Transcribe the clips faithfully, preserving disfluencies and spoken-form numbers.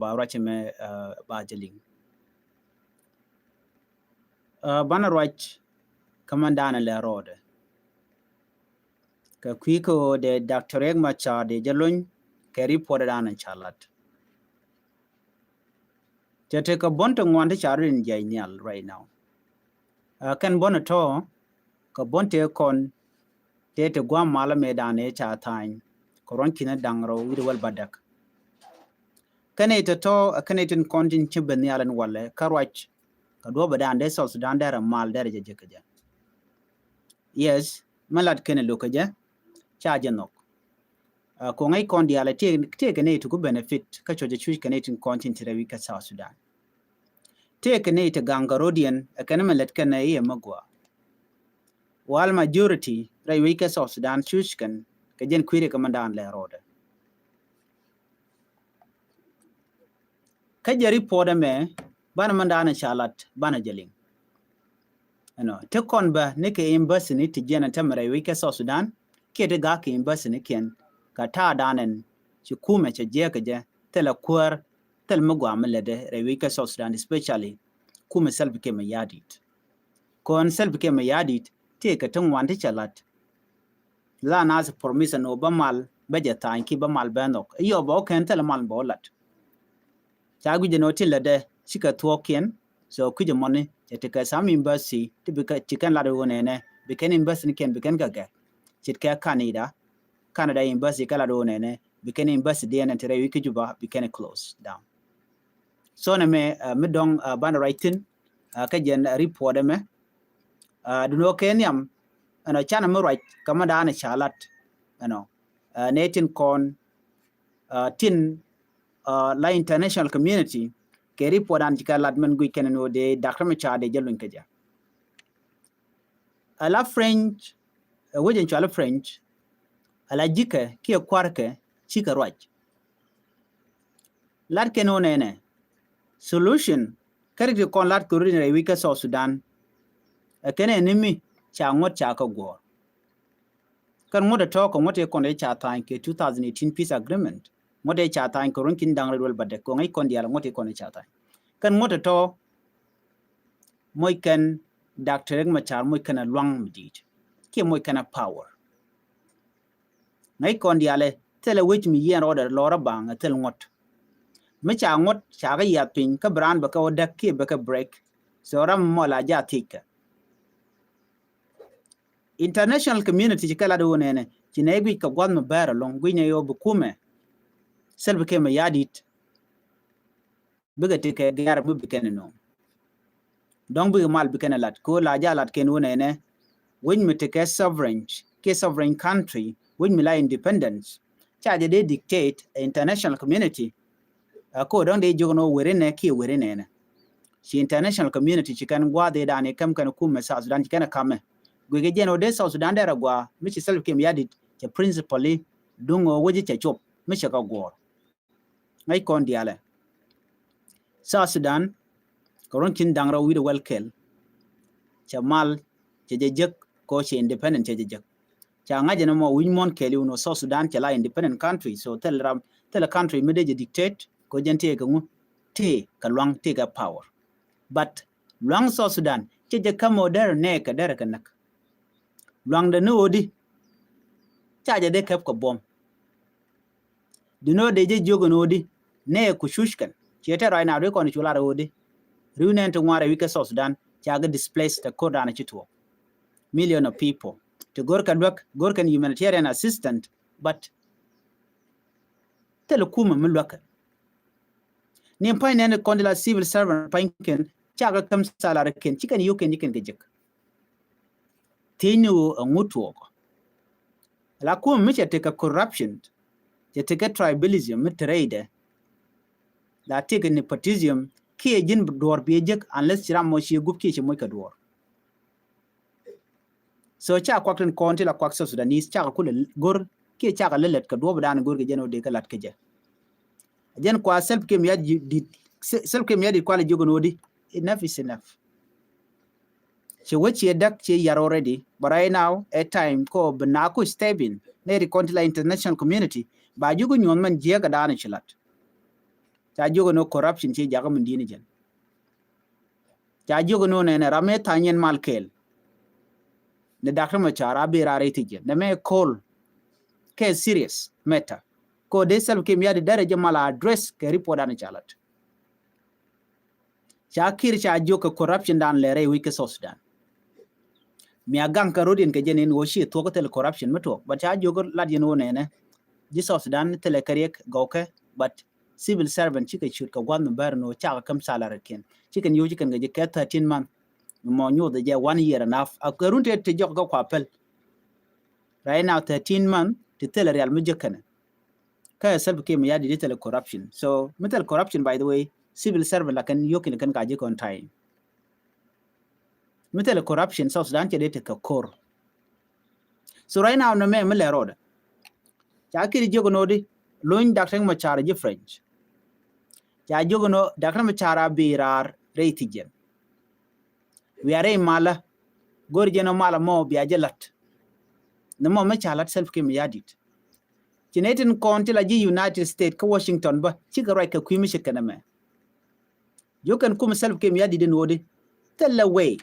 ba ruac mɛ ba jɛ liŋ. Banɛ ruac kä mɛn danɛ lɛ rɔɔdɛ kɛ kui̱ kä ɣöö dee Doctor Riek Machar dee jɛ lony kɛ report danɛ ca lat. Cɛ tekɛ buɔ̱n ti ŋuan ti ca rɔ̱diɛn jiac nhial right now. Kɛn buɔ̱n tɔ̱ kɛ buɔ̱n tëë kɔn tëë ti gua̱a̱m malä mëë danɛ ca tha̱a̱ny kɛ ruɔ̱n ki̱n da̱ŋ rɛw wi̱cdɛ wäl bädäk. Kɛn i̱ tɔ̱tɔ̱ kɛn i̱ tin kɔn tin ci ben nhial ɛn walɛ kä ruac kɛ duɔ̱ɔ̱p ɛ danɛ dee South Sudan derɛ mal derɛ jɛ jek kɛ jɛ. Yes, mɛ lat kɛn ɛ lo̱k kɛ jɛ ca jɛ nhɔk. Koŋ ɛ kɔn diaal ɛ tëë kɛ nɛy ti ku benefit kä cuɔ̱cɛ cuc kɛ nɛy tin kɔn tin ti rɛy wi̱c kä South Sudan. Tëë kɛ nɛy ti gaŋ kɛ rɔ̱diɛn ɛ kɛn mɛ lät kɛn ɛ i̱ ɛmɛ gua̱a̱. Wal majority rɛy wi̱c kä South Sudan cuc kɛn kɛ jɛn kui̱ri kɛ mɛn danɛ lɛ rɔɔdɛ. Kä jɛ report ɛmɛ banɛ mɛn danɛ ca lat banɛ jɛ liŋ. Ɛnɔ ti kɔn bä ni kɛ embassy ni ti jiɛn ɛ tämɛ rɛy wi̱c kä South Sudan kiɛ ti gak kɛ embassy ni kiɛn kɛ ta̱a̱ danɛn ci kumɛ cɛ jiɛk kɛ jɛ thilɛ kuäär thil mi gua̱a̱ mi lätdɛ rɛy wi̱c kä South Sudan, especially kumɛ Salva Kiir Mayardit. Kɔn Salva Kiir Mayardit tëë kɛ ti ŋuan ti cɛ lat. La nath promise ni wä bä mal bä jɛ tha̱a̱ny ki bä mal bä nhɔk i̱ yɔ bä wä kɛn thilɛ mal bä wä lat. Ca gui̱c jɛ ni wä ti lätdɛ cikɛ thuɔ̱ɔ̱kiɛn. So kui̱c jɛ mɔni cɛ ti kɛ sam embassy ti bi kɛ ti kɛn lat wä nɛnɛ bi kɛn embassy ni kɛn bi kɛn kɛ gɛ. Cit kɛ Canada, Canada embassy kɛ lat wä nɛnɛ bi kɛn embassy diɛn ti rɛy wi̱c kä Juba bi kɛn close down. So nɛ mɛ mi dɔŋ banɛ ruac thi̱n kä jɛn report ɛmɛ. Dun wä kɛ nhiam ɛnɔ canɛ mi ruac kä mɛ danɛ ca lat ɛnɔ nɛ tin kɔn tin la international community kɛ report an ci kɛ lat mɛn guic kɛn ni wä dee Doctor Machar dee jɛ luny kä jɛ. Ala French ɛ wec in cual French ala ji̱kɛ kiɛ kua̱rkɛ cikɛ ruac. Lat kɛn wä nɛnɛ solution kä rik ti kɔn lat kɛ rut in rɛy wi̱c kä South Sudan. Ɛ kɛn ɛ ni mi ca ŋuɔ̱t ca kä guɔ̱ɔ̱r. Kɛn ŋuɔ̱t ɛ tɔ̱ kɛ ŋuɔ̱t ɛ kɔn ɛ ca tha̱a̱ny kɛ two thousand eighteen peace agreement. Ŋuɔ̱t ɛ ca tha̱a̱ny kɛ ruɔ̱n ki̱n da̱ŋ rɛw wäl bädäk kɛ ŋäc kɔn diaal ŋuɔ̱t ɛ kɔn ɛ ca tha̱a̱ny. Kɛn ŋuɔ̱t ɛ tɔ̱ moc kɛn Doctor Riek Machar moc kɛn ɛ lua̱ŋ mi di̱i̱t kiɛ moc kɛn ɛ power. Ŋäc kɔn diaalɛ thilɛ wec mi yiɛn rɔɔdɛ lɔrä baŋ ɛ thil ŋuɔ̱t. Mi ca ŋuɔ̱t ca kɛ yiath piny kä bi raan bɛ kɛ wä däk kiɛ bɛ kɛ break. So ram mɔ la jaa thiec kɛ. International community ci kɛ lat wä nɛnɛ ci nɛ guic kɛ gua̱th mi bɛɛr ɛlɔ̱ŋ guic nɛ yɔ bi kumɛ. Salva Kiir Mayardit bikɛ ti kɛ gɛr mi bi kɛn nɔ. Dɔ̱ŋ bikɛ mal bi kɛn lat ko la ja lat kɛn wä nɛnɛ. Wec mi ti kɛ sovereign kiɛ sovereign country wec mi la independence. Ca jɛ dee dictate international community. Ɛ ko dɔ̱ŋ dee jiök ni wä weri nɛ kiɛ weri nɛnɛ. Ci international community ci kɛn gua̱a̱th i̱ da̱a̱n i̱ käm kɛn kumɛ South Sudan ci kɛn ɛ kamɛ. Guic kɛ jɛn wä dee South Sudan dee rɛ gua̱a̱ mi ci Salva Kiir Mayardit cɛ principally duŋ wä wec cɛ cop mi cɛ kɛ guɔ̱ɔ̱r. Ŋäc kɔn diaalɛ. South Sudan kɛ ruɔ̱n ki̱n da̱ŋ rɛw wi̱cdɛ wäl kɛl. Cɛ mal cɛ jɛ jek kɔ cɛ independent cɛ jɛ jek. Ca ŋa̱c ɛn ɛmɔ wi̱c muɔ̱n kɛɛliw ni South Sudan cɛ la independent country. So thil ram thil country mi dee jɛ dictate kɔ jɛn tëë kɛ ŋu tëë kɛ luaŋ tëë kɛ power. But luaŋ South Sudan cɛ jɛ käm ɔ derɛ nɛɛkɛ derɛ kɛ näk. Luaŋdɛ ni ɣöödi ca jɛ dee kɛp kɛ buɔ̱m. Di ni ɣöö dee jɛ jiök ɛn ɣöödi nɛɛ ku cuc kɛn ciɛ tɛt ruac na dee kɔn cu lar ɣöödi. Ri̱w nɛn ti ŋuan rɛy wi̱c kä South Sudan ca kɛ displace tɛ ko̱r daanɛ ci tuɔɔk. Million of people ti go̱r kɛ luäk go̱r kɛn humanitarian assistant. But thil kumɛ mi luäk kɛn. Ni pa̱ny nɛn kɔn di la civil servant pa̱ny kɛn ca kɛ käm salary kɛn ci kɛn yio̱k kɛn ci kɛn kɛ jek. Thiecni ɣöö ɛŋu tuɔɔk. La kumɛ mi cɛ tekɛ corruption cɛ tekɛ tribalism mi te rɛydɛ. La tekɛ nepotism kiɛ ji̱n duɔ̱ɔ̱r biɛ jek unless ci ram mɔ ci gup kiɛ ci moc kɛ duɔ̱ɔ̱r. So ca kuak tin kɔn ti la kuak South Sudanese cakɛ kulɛ go̱r kiɛ cakɛ lɛ lät kɛ duɔ̱ɔ̱p dan go̱r kɛ jɛn ɣöö dee kɛ lat kɛ jɛ. Jɛn kua Salva Kiir Mayardit, Salva Kiir Mayardit kua lɛ jiök ɛn ɣöö di enough is enough. Ci wec ci däk ci yar already, but right now ɛ time kɔ bi na ku step in nɛ ri kɔn ti la international community ba jiök nyuɔ̱th mɛn jiɛk kɛ dan ci lat. Ca jiök ni corruption ci jakä min di̱i̱t ni jɛn. Ca jiök ni nɛnɛ ram mi tha̱a̱ŋ yɛn mal kɛɛl. Ni Doctor Machar a bi raar rɛy thi̱n jɛn. Nɛ mɛ kol kɛ serious matter. Kɛ dee Salva Kiir Mayardit derɛ jɛ mal address kɛ report dan ca lat. Ca Kiir ca jiök kɛ corruption dan lɛ rɛy wi̱c kɛ South Sudan. Mi a gaŋ kɛ ro̱diɛn kɛ jɛn in ɣöö ci thuɔ̱k thil corruption mi tuɔɔk. But ca jiök lat yɛn ɣöö nɛnɛ ji̱ South Sudan thilɛ kɛ riɛk gɔwkɛ, but civil servant cikɛ ciöt kɛ gua̱th mi bär ni ɣöö cakɛ käm salary kiɛn. Cikɛn yio̱w cikɛn kɛ ji̱ kɛ thirteen month. Mɔ nyuuth jɛ one year and half. A kɛ run te te jɔk kɛ kua päl. Right now thirteen month ti thilɛ rial mi jek kɛnɛ. Kä Salva Kiir Mayardit thilɛ corruption. So mi thilɛ corruption, by the way, civil servant la kɛn yio̱w kɛn kɛn ka ji̱ kɔn time. Mi thilɛ corruption South Sudan cɛ dee tekɛ ko̱r. So right now nɔ mɛ mi lɛ rɔɔdɛ. Ca Kiir jiök ni ɣöö di luny Doctor Machar ji̱ French. Ca jiök ni ɣöö Doctor Machar a bi raar rɛy thi̱n jɛn. Wiaa rɛy malä. Go̱r jɛn ɣöö malä mɔ bia jɛ la̱t. Ni mɔ mi ca la̱t Salva Kiir Mayardit. Ci nɛy tin kɔn ti la ji̱ United States kä Washington bä cikɛ ruac kɛ kui̱ mi ce̱tkɛ nɛmɛ. Jiök kɛn kum Salva Kiir Mayardit in ɣöö di thilɛ wëë.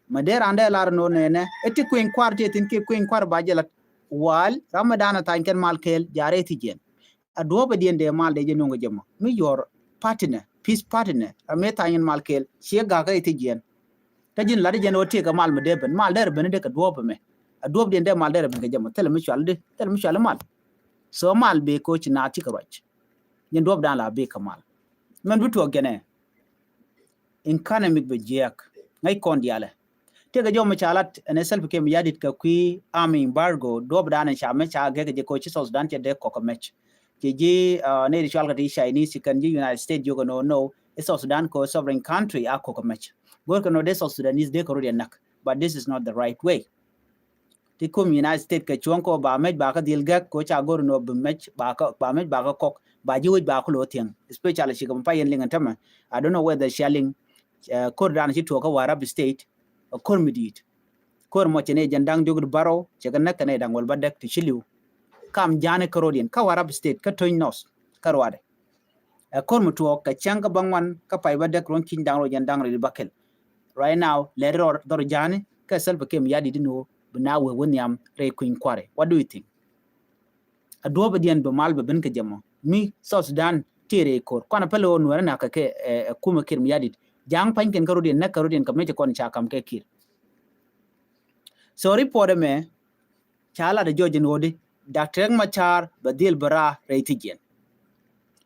Ma dee raan dee lar ni ɣöö nɛnɛ ɛ ti kui̱ny kua̱r ti thi̱n kiɛ kui̱ny kua̱r ba jɛ la̱t. Wal ram mi da̱a̱n a tha̱a̱ny kɛn mal kɛɛl jaarɛ thi̱n jɛn. A duɔ̱ɔ̱pɛ diɛn dee mal dee jɛ nuŋ kɛ jɛ mɔ mi your partner, peace partner, ram mi tha̱a̱ny in mal kɛɛl ciɛ ga̱kä rɛy thi̱n jɛn. Kä ji̱n lat jɛn ɣöö tiekɛ mal mi dee ben, mal derɛ ben dee kɛ duɔ̱ɔ̱pɛ mɛ. A duɔ̱ɔ̱p diɛn dee mal derɛ ben kɛ jɛ mɔ thilɛ mi cual di, thilɛ mi cual di mal. So mal bee koci naath cikɛ ruac. Jɛn duɔ̱ɔ̱p dan la bee kɛ mal. Mɛn bi tuɔɔk jɛnɛ. Economic bɛ jiɛk ŋäc kɔn diaalɛ. Tëëkɛ jɔw mi ca lat ɛn ɛ Salva Kiir Mayardit kɛ kui̱ army embargo duɔ̱ɔ̱p dan ca mɛ ca gɛk jɛ koci South Sudan cɛ dee kɔk kɛ mɛc. Ci ji̱ nɛy ti cual kɛ ti Chinese ci kɛn ji̱ United States jiök ɛn ɣöö no, i̱ South Sudan kɛ sovereign country a kɔk kɛ mɛc. Go̱rkɛ nɔ dee South Sudanese dee kɛ rot yɛ näk. But this is not the right way. Ti kum United States kɛ cuɔ̱ŋ kɛ ɣöö ba mɛc ba kä dhil gɛk kɛ ɣöö ca go̱r ni ɣöö bi mɛc ba kä, ba mɛc ba kä kɔk, ba ji̱ wec ba kä lo̱ thiäŋ. Especially cikɛ mi pay in liŋ in tämɛ. I don't know whether cia liŋ ko̱r dan ci tuɔɔk kä Warrap State. Ko̱r mi di̱i̱t. Ko̱r mɔ cɛ ni jɛn da̱ŋ diɔ̱k di bärɔw cɛ kɛ näk kɛ ni da̱ŋ wäl bädäk ti ci li̱w. Kam ja̱a̱ni kä ro̱diɛn kä Warrap State kä Tonj North kä ruaadɛ. Ɛ ko̱r mi tuɔɔk kɛ cäŋ kä bäŋuan kä pay bädäk ruɔ̱n ki̱ny da̱ŋ rɛw jɛn da̱ŋ rɛw di bäkɛl. Right now lɛri dhɔr ja̱a̱ni kä Salva Kiir Mayardit in ɣöö bi na wee wä nhiam rɛy kui̱ny kua̱ri. What do you think? A duɔ̱ɔ̱p diɛn bi mal bɛ ben kɛ jɛ mɔ mi South Sudan tëë rɛy ko̱r kuan a päl ɣöö nuɛɛrä na kɛ kɛ ɛ kumɛ Kiir Mayardit. Ja̱a̱ŋ pa̱nykiɛn kä ro̱diɛn näk kä ro̱diɛn kɛ mecɛ kɔn ca kam kɛ Kiir. So report ɛmɛ ca lat ɛ jɔc in ɣöö di Doctor Riek Machar bɛ dhil bɛ raar rɛy thi̱n jɛn.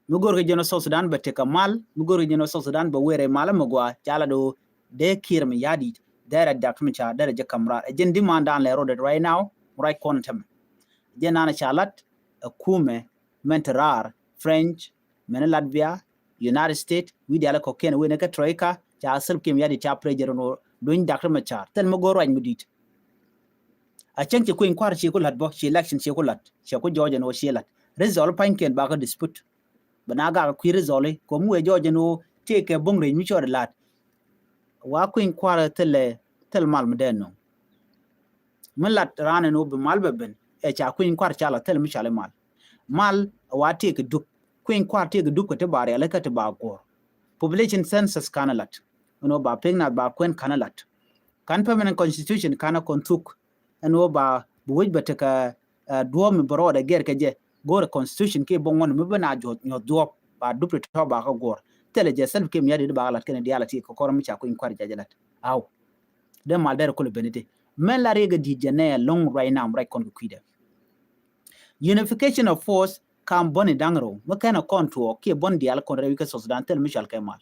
Mi go̱rkɛ jɛn ɔ South Sudan bɛ tekɛ mal, mi go̱rkɛ jɛn ɔ South Sudan bɛ wëë rɛy mal ɛmɛ gɔaa ca lat ɣöö dee Kiir Mayardit derɛ Doctor Machar derɛ jɛ ka̱m raar. Ɛ jɛn di man dan lɛ ro̱dɛ right now mi ruac kɔn tämɛ. Jɛn nan ca lat ɛ kumɛ mɛn te raar French, mɛn Latvia, United States, wi̱i̱ diaal kɔ̱kiɛn wëë ni kä Troika ca Salva Kiir Mayardit ca pressure ni ɣöö duny Doctor Machar thil mi go̱o̱r ruac mi di̱i̱t. A cäŋ ci kui̱ny kua̱r ci ku la̱t bä ci election ci ku la̱t ci ku jɔɔc ɛn ɣöö ci la̱t result pa̱nykiɛn bakä dispute. Bɛ na gak kui̱ result i̱ kɔm wëë jɔɔc ɛn ɣöö tëëkɛ bo̱ŋ rɛc mi cɔɔd la̱t. Wa kui̱ny kua̱r thilɛ thil mal mi dee nöŋ. Mi lat raan ɛn ɣöö bi mal bɛ ben ɛ ca kui̱ny kua̱r ca la thil mi cɔal i̱ mal. Mal wa tëëkɛ dup kui̱ny kua̱r tëëkɛ dup kɛ ti ba rialikä ti ba guɔ̱ɔ̱r. Population census ka̱n lat ɛn ɣöö ba pek nath ba kuɛn ka̱n lat. Ka̱n permanent constitution ka̱n a kɔn thuk ɛn ɣöö ba bi wec bɛ tekɛ duɔ̱ɔ̱p mi bɛ rɔɔdɛ gɛr kɛ jɛ. Go̱o̱rɛ constitution kiɛ bä ŋuɔ̱n mi bä na nyuɔ̱th duɔ̱ɔ̱p ba dup ti tɔ̱ ba kä guɔ̱ɔ̱r. Thilɛ jɛ Salva Kiir Mayardit ba kä lat kɛnɛ diaal a ti kɛ kɔr mi ca kui̱ny kua̱r ja̱ jɛ lat. Aw. Dee mal derɛ kulɛ ben ite mɛn la riɛk a di̱i̱t jɛ nɛɛ lo̱ŋ right now right kɔn kɛ kui̱dɛ. Unification of force kam bäni da̱ŋ rɛw mi kɛn a kɔn tuɔɔk kiɛ bäni diaal kɔn rɛw ikä South Sudan thil mi cual kɛ mal.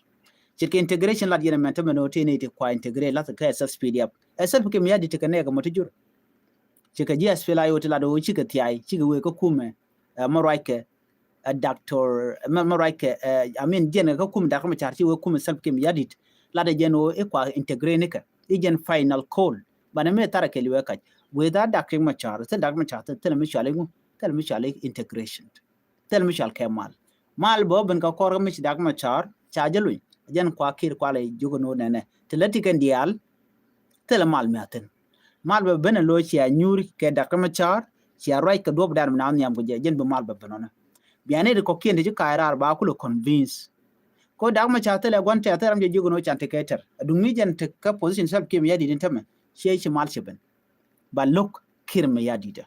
Ce̱tkɛ integration lat yɛn mɛn tämɛ ni ɣöö ti ni ti kua integrate lath kɛ S S P D F. S S P kɛ mi ya di̱t ti kɛ nɛɛk ɛmɔ ti jur. Ce̱tkɛ ji̱ S P L A I O ti lat ɣöö cikɛ thiay cikɛ wëë kä kumɛ ɛ mɔ ruackɛ ɛ doctor ɛ mɔ ruackɛ ɛ I mean jiɛn kä kumɛ Doctor Machar ci wëë kumɛ Salva Kiir Mayardit. Lat ɛ jɛn ɣöö i̱ kua integrate nikɛ i̱ jɛn final call. Banɛ mi tharɛ kɛ liwɛ kac wëë dha Doctor Machar thil Doctor Machar thil thil mi cual i̱ ŋu thil mi cual i̱ integration. Thil mi cual kɛ mal. Mal bä ben kä kɔr kä mi ci Doctor Machar ca jɛ luny. Jɛn kua Kiir kua lɛ jiök ni ɣöö nɛnɛ ti lät ti kɛn diaal. Thil mal mi a thin. Mal bɛ ben a lo̱c cia nyuur kɛ Doctor Machar cia ruac kɛ duɔ̱p dan mi na nhiam kɛ jɛ jɛn bi mal bɛ ben ɔnɛ. Bia nɛy ti kɔ̱kiɛn ti ci ka̱a̱c raar ba kulɛ convince. Ko Dak Macar thilɛ gua̱n tɛth thil ram jɛ jiök ɛn ɣöö can tekɛ tɛr. Aduŋ mi jɛn tekɛ position Salva Kiir Mayardit in tämɛ, ciɛ ci mal cɛ ben. Ba lo̱k Kiir Mayardit ɛ.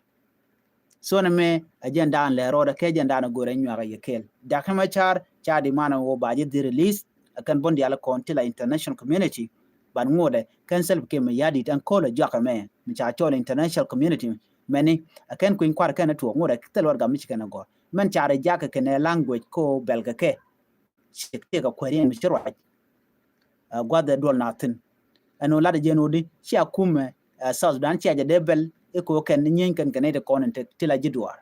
So nɛ mɛ agenda in lɛ rɔɔdɛ kɛ agenda in go̱rɛ nyuak a yɛ kɛɛl. Dak Macar ca di manɛ wä ba ji̱ dhil release, a kɛn bun diaal kɔn ti la international community. Ban ŋuɔdɛ kɛn Salva Kiir Mayardit ɛn ko̱l a juak ɛmɛ, mi ca cɔl international community. Mɛni a kɛn kui̱ny kuar kɛn a tuɔɔk ŋuɔdɛ thil wat gam mi ci kɛn a gɔr. Mɛn ca rɛ jak kɛ kɛn ɛ language ko bɛl kɛ kɛ. Cik tiek a kuɛriɛn mi ci ruac. Ɛ, gua̱th ɛ duɔl na thi̱n. Ɛn ɣöö lat ɛ jɛn ɣöö di cia kumɛ, ɛ, South Sudan cia jɛ dee bɛl i̱ ko̱ kɛn nyieny kɛn kɛn i̱ ti kɔn in ti la ji̱ duaar.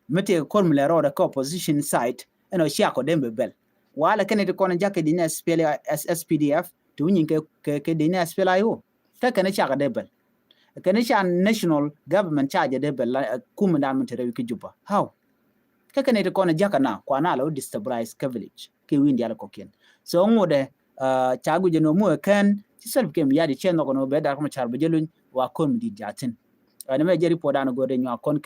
Mi tiek ko̱r mi lɛ rɔɔdɛ kä opposition side ɛn ɣöö cia kɔ dee mi bɛl. Walɛ kɛn i̱ ti kɔn in jakä di̱n S P L A, S P D F ti wi̱ny in kɛ, kɛ, kɛ di̱n S P L A I O. Kä kɛn i̱ cia kɔ dee bɛl. Kɛn i̱ ca national government ca jɛ dee bɛl la, ɛ, kumɛ dan mi te rɛw i̱ kä Juba. How? Kä kɛn i̱ ti kɔn jakä na kuan a la wä destabilize kä village kɛ wi̱i̱n diaal kɔ̱kiɛn. So ŋuɔdɛ, uh, ca guic ɛn ɣöö muɔ ɛ kɛn ci Salva Kiir Mayardit cɛ nhɔk ɛn ɣöö bɛ Dak Macar bɛ jɛ luny wa ko̱r mi di̱i̱t jaathin. Ɛn mɛ jɛ report dan go̱o̱r dee nyuak kɔn kɛ